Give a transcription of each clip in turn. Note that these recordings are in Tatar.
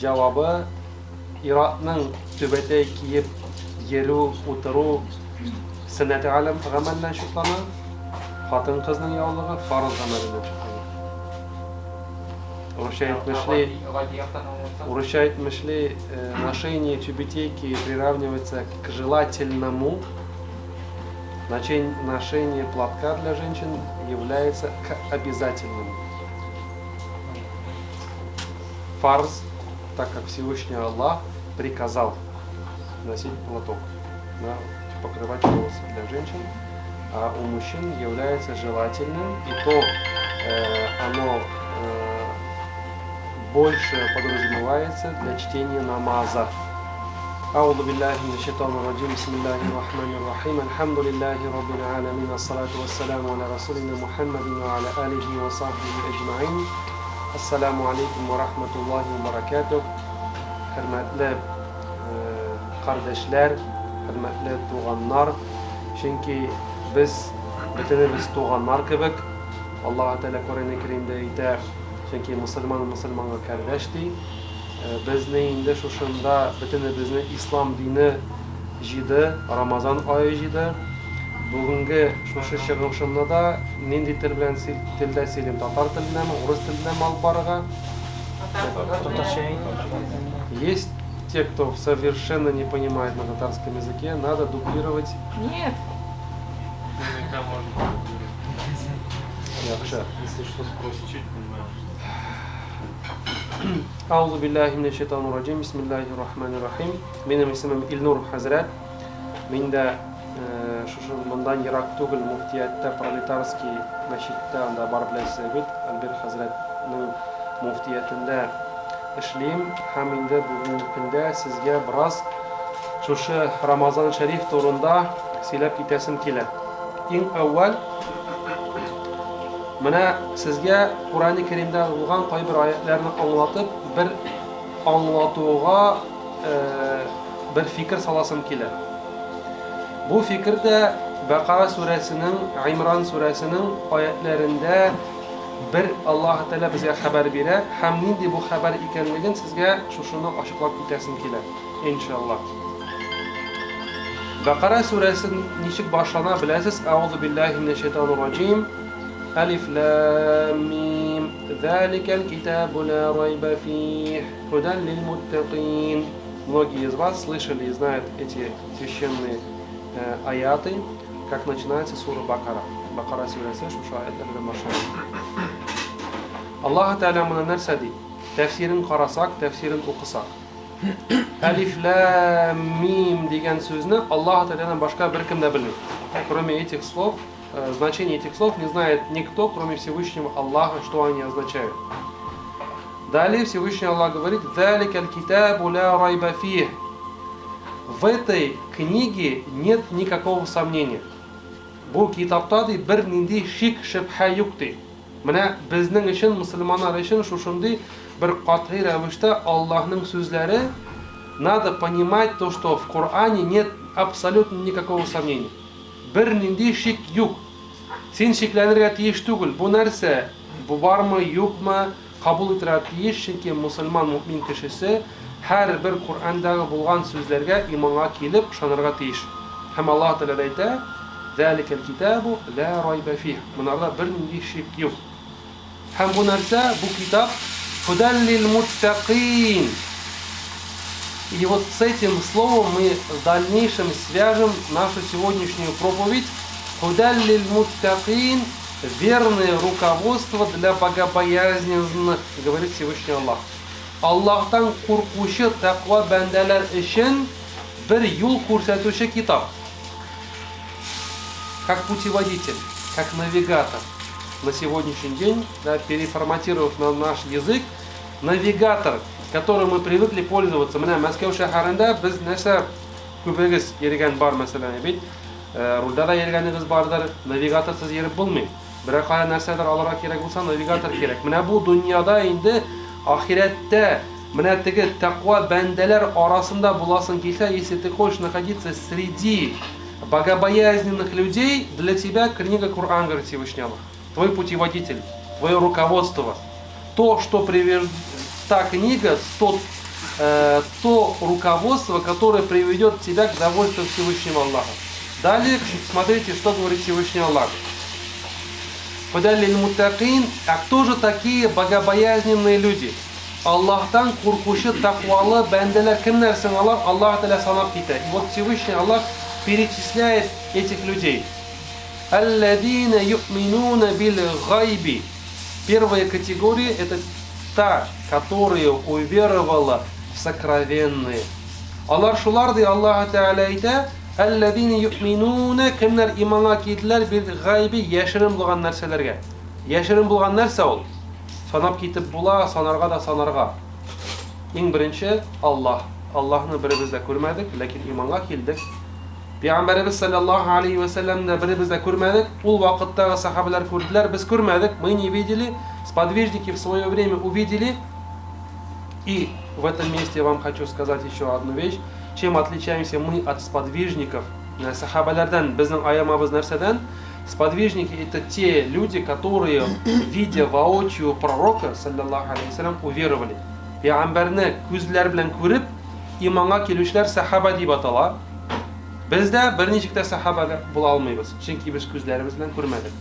җавабы ир-атның түбәтәй киеп йөрү, утыру сөннәте гамәленнән чутлана, хатын-кызның яулыгы фарыз гамәленнән чутлана. Урысча әйтмешли, урысча әйтмешли, ношение тюбетейки приравнивается к желательному, ношение платка для женщин является к обязательному. Фарз, так как Всевышний Аллах приказал носить платок, да, покрывать волосы для женщин, а у мужчин является желательным, и то оно больше подразумевается для чтения намаза. أعوذ بالله من الشيطان الرجيم بسم الله الرحمن الرحيم الحمد لله رب العالمين الصلاة والسلام على رسولنا محمد وعلى آله وصحبه أجمعين السلام عليكم ورحمة الله وبركاته. Хөрмәтле кардәшләр, хөрмәтле туганнар, чөнки без бөтенебез туганнар кебек. Аллаһ Тәгалә Коръән Кәримдә әйтә, чөнки мусульман мусульманга кардәш ди. Безне инде шушында бөтенебезне ислам дине җыйды, Рамазан ае җыйды. Бүгенге шушы чыгышымны да нинди тел белән телдә сөйлим, татар телендәме, урыс телендәме алып барырга? Есть те, кто совершенно не понимает на татарском языке, надо дублировать. Нет. Наверняка можно. Яхшы. Если что, спросить, чуть понимаешь. أعوذ بالله من الشيطان الرجيم بسم الله الرحمن الرحيم. Минем исемем Илнур хәзрәт. Мин дә шушы мондан ерак түгел мөфтияттә Пролетарский мәчеттә, анда бар беләсез бит, Альбер хәзрәтнең мөфтиятендә эшлим һәм инде бүгенге көндә сезгә бераз шушы Рамазан шәриф турында сөйләп китәсем килә. Иң әүвәл менә сезгә Коръәни Кәримдә булган кайбер аятларны аңлатып, бер аңлатуга бер фикер саласым килә. Бу фикер дә Бәкара сүрәсенең, Имран сүрәсенең аятларында бер Аллаһ Тәгалә безгә хәбәр бирә һәм нинди бу хәбәр икәнлеген сезгә шушыны ачыклап китәсем килә, иншаллаһ. Бәкара сүрәсе ничек башлана беләсез? Әгъузу биллаһи минәш шайтанир раҗим. Алиф лам мим. Заликал китабу ла райба фих. Худан лил муттакин. Многие из вас слышали и знают эти священные аяты, как начинается сура Бакара. Бакара сүрәсе шушы аятлар белән башлана. Аллаһ Тәгалә моны нәрсә ди? Тәфсирен карасак, тәфсирен укысак. Әлиф лам мим дигән сүзне Аллаһ Тәгаләдән башка беркем дә белми. Кроме этих слов, значение этих слов не знает никто, кроме Всевышнего Аллаха, что они означают. Далее Всевышний Аллах говорит: «Заликаль китабу ля райба фих». В этой книге нет никакого сомнения. Бу китапта ди бер нинди шик шөбһә юк ди. Менә безнең өчен, мусульманнар өчен шушындый бер катгый рәвештә Аллаһның сүзләре, надо понимать то, что в Коране нет абсолютно никакого сомнения. Бер нинди шик юк. Син шикләнергә тиеш түгел. Бу нәрсә? Бу бармы, юкмы? Кабул итәргә тиеш, чөнки мусульман мөэмин кешесе һәрбер Коръәндәге булган сүзләргә иманга килеп ышанырга тиеш. Һәм Аллаһ Тәгалә әйтә, Зәликәл китабу ла райба фих. Монарда бернинди шик юк. Һәм бу нәрсә, бу китап һудәл лил муттакин. И вот с этим словом мы в дальнейшем свяжем нашу сегодняшнюю проповедь. Һудәл лил муттакин, верное руководство для богобоязненных, говорит Всевышний Аллах. Аллаһтан куркучы тәкъва бәндәләр өчен бер юл күрсәтүче китап. Как путеводитель, как навигатор. На сегодняшний день, да, переформатировав на наш язык, навигатор, которым мы привыкли пользоваться. Менә Мәскәү шәһәрендә без нәрсә күбегез йөргән бар, мәсәлән, бит рульдә дә йөргәнегез бардыр, навигаторсыз йөреп булмый. Берәр кая нәрсәдер алырга кирәк булса, навигатор кирәк. Менә бу дөньяда инде ахирәттә менә теге тәкъва бәндәләр арасында буласың килсә, если ты хочешь находиться среди богобоязненных людей, для тебя книга Коран, говорит Всевышний Аллах. Твой путеводитель, твое руководство. То, что приведет та книга, тот то руководство, которое приведет тебя к довольству Всевышнего Аллаха. Далее, смотрите, что говорит Всевышний Аллах. Муттакин, а кто же такие богобоязненные люди? Аллаһтан куркучы тәкъвалы бәндәләр кемнәр соң алар? Аллаһ Тәгалә санап китә. И вот Всевышний Аллах перечисляет этих людей. Алладина ю'минуна бил гайби. Первая категория это та, которая уверовала в сокровенные. Алар шулар ди Аллаһ Тәгалә әйтә, Алладина ю'минуна кемнәр иманга килделәр бил гайби яшерен булган нәрсәләргә. Яшерен булган нәрсә ул? Санап китеп була, санарга да санарга. Иң беренче Аллаһ. Аллаһны беребез дә күрмәдек, ләкин иманга килдек. Пәйгамбәребез саллаллаһу алейхи ва сәлләмне беребез дә күрмәдек. Ул вакыттагы сахабалар күрделәр, без күрмәдек, мы не видели. Сподвижники в свое время увидели. И в этом месте я вам хочу сказать еще одну вещь. Чем отличаемся мы от сподвижников? Сахабалардан безнең аямабыз нәрсәдән? Сподвижники это те люди, которые, видя воочию пророка, саллаллаху алейхи уверовали. Пәйгамбәрне күзләр белән күреп, иманга килүчеләр сахаба дип атала. Без дә берничек тә сахаба була алмыйбыз, чөнки без күзләребез белән күрмәдек.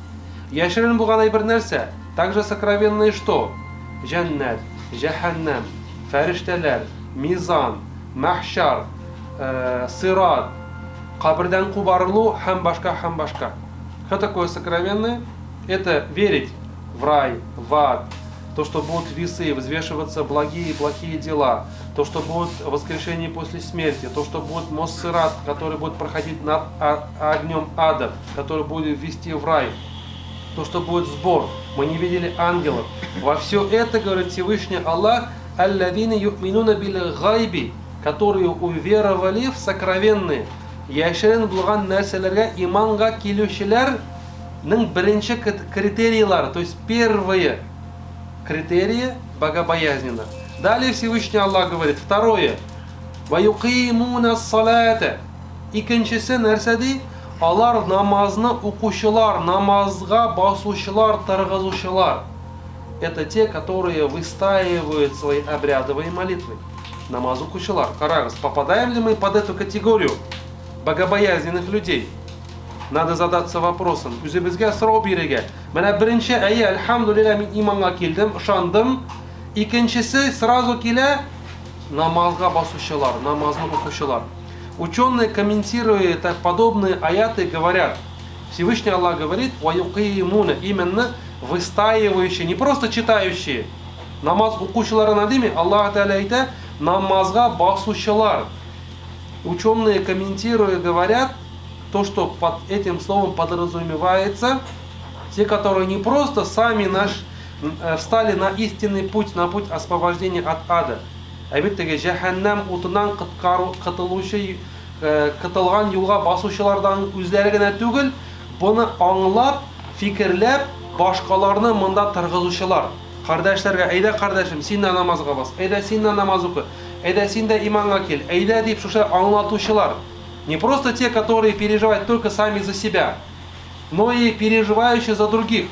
Яшерен булган бер нәрсә, также сокровенное что? Җәннәт, җәһәннәм, фәрештәләр, мизан, мәхшар, сират, кабердән кубарылу һәм башка һәм башка. Что такое сокровенное? Это верить в рай, в ад, то, что будут весы, взвешиваться благие и плохие дела, то, что будет воскрешение после смерти, то, что будет мост Сират, который будет проходить над огнем ада, который будет вести в рай, то, что будет сбор. Мы не видели ангелов. Во все это, говорит Всевышний Аллах, аллавина ю'минуна бил гайби, которые уверовали в сокровенные. Яшерен булган нәрсәләргә иманга килүчеләрнең беренче критерийлары, то есть первые критерии богобоязненных. Далее Всевышний Аллах говорит, второе, «Ваюкимуна салата». Икенчесе нәрсә ди? Алар намазны укучылар, намазга басучылар, торгызучылар. Это те, которые выстаивают свои обрядовые молитвы. Намаз укучылар. Карагыз, попадаем ли мы под эту категорию богобоязненных людей? Надо задаться вопросом. Үзебезгә сорау бирергә. Менә беренче әйе, әлхәмдүлилләһ, мин иманга килдем, ышандым. Икенчесе сразу килә намазга басучылар, намазны укучылар. Ученые, комментируя это, подобные аяты, говорят, Всевышний Аллах говорит, «Ваюкимуна», именно выстаивающие, не просто читающие. Намаз укучыларына дими, Аллаһ Тәгалә әйтә, намазга басучылар. Ученые, комментируя, говорят, то, что под этим словом подразумевается, те, которые не просто сами встали на истинный путь, на путь освобождения от ада, ә бит теге җәһәннәм утыннан котылучы котылган юлга басучылардан үзләре генә түгел, буны аңлап, фикерләп, башкаларны монда торгызучылар. Кардәшләргә, әйдә кардәшем, син дә намазга бас, әйдә син дә намаз укы, әйдә син дә иманга кил, әйдә дип шушы аңлатучылар. Не просто те, которые переживают только сами за себя, но и переживающие за других.